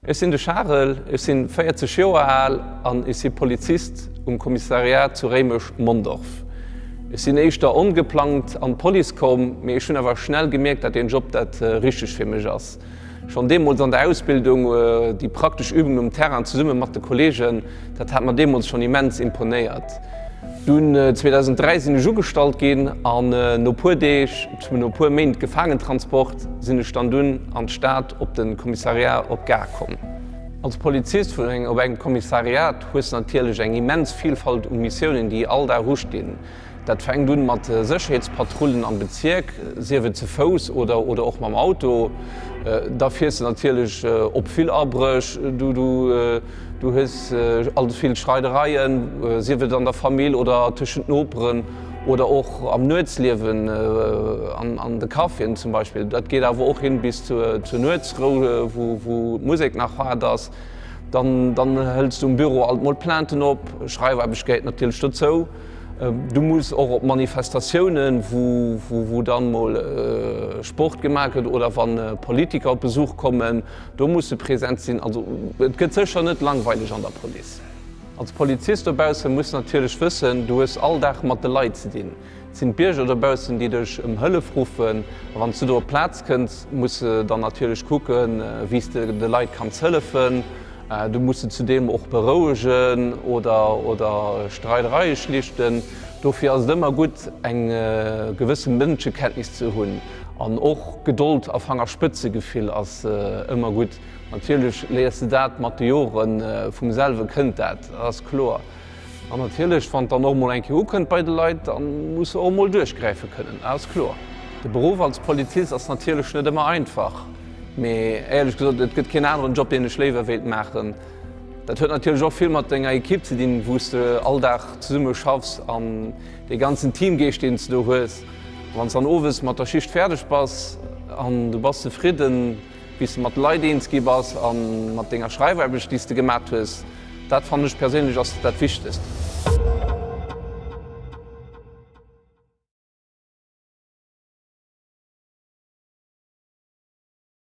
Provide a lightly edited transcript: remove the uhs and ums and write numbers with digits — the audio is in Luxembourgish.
Ech sinn de Charel, ech sinn 40 Joer al an ech si Polizist um Kommissariat zu Réimech-Mondorf. Ech sinn éischter ongeplangt an d'Police komm, mee ech hunn awer schnell gemierkt, dat deen Job dat richteg fir mech ass. Schonn deemools an der Ausbildung, déi praktesch Übungen um Terrain zesumme mat de Kollegen, dat hat mer deemools schonn immens imponéiert. Dunn 2003 sinn ech ugestallt ginn an no puer Deeg, no puer Méint Gefaangentransport, sinn ech dann dunn an d'Stad op de Kommissariat op d'Gare komm. Als Polizist vun engem op engem Kommissariat hues de natierlech eng immens Vielfalt u Missiounen, déi all Dag ustinn. Dat fänkt un mat Sécherheetspatrullen am Bezierk, sief et ze Fouss oder oder och mam Auto. Da fiers de natierlech op vill Abréch, du du du hues all vill Streidereien, sief et an der Famill oder tëschent Noperen oder och am Nuetsliewen an an de Caféen zum Beispill. Dat geet awer och hin bis zur zur Nuetsrou, wou wou d'Musek nach haart ass. Dann dann hëls du um Büro alt mol Plainten op, Schreifaarbecht gehéiert natierlech dozou. Du muss och op Manifestatiounen, wou dann mol Sport gemaach gëtt oder wann Politiker op Besuch kommen, do muss de present sinn. Also et gëtt sécher net langweileg an der Police. Als Polizist dobausse muss natierlech wëssen, du hues all Dag mat de Leit ze dinn. Et sinn d'Bierger dobaussen, déi dech ëm Hëllef ruffen. A wann s du do op d'Plaz kënns, muss de dann natierlech kucken, wéi s de de Leit kanns hëllefen. Du muss se zudeem och berouegen oder oder Streidereie schlichten. Dofir ass et ëmmer gutt, eng gewësse Mënschekenntnis ze hunn. An och Gedold a Fangerspëtzegefill ass ëmmer gutt. Natierlech léiers de dat mat de Joren, vum selwe kënnt dat, ass kloer. An natierlech, wann et dann och emol eng Kéier ukënnt bei de Leit, da muss se och emol duerchgräife kënnen, dat ass kloer. De Beruff als Polizist ass natierlech net ëmmer einfach, mee éierlech gesot, et gëtt keen aneren Job, deen ech léiwer wéilt maachen. Dat huet natierlech och vill mat denger Ekipp ze dinn, wou s de all Dag zesumme schaffs an dee ganzen Teamgeescht, deen s de do hues. Wann s dann owes mat der Schicht fäerdeg bass an du bass zefridden, wéi s de mat de Leit eens gi bass a mat denger Schreifaarbecht, déi s de gemat hues, dat fannen ech perséinlech ass dat Wichtegst.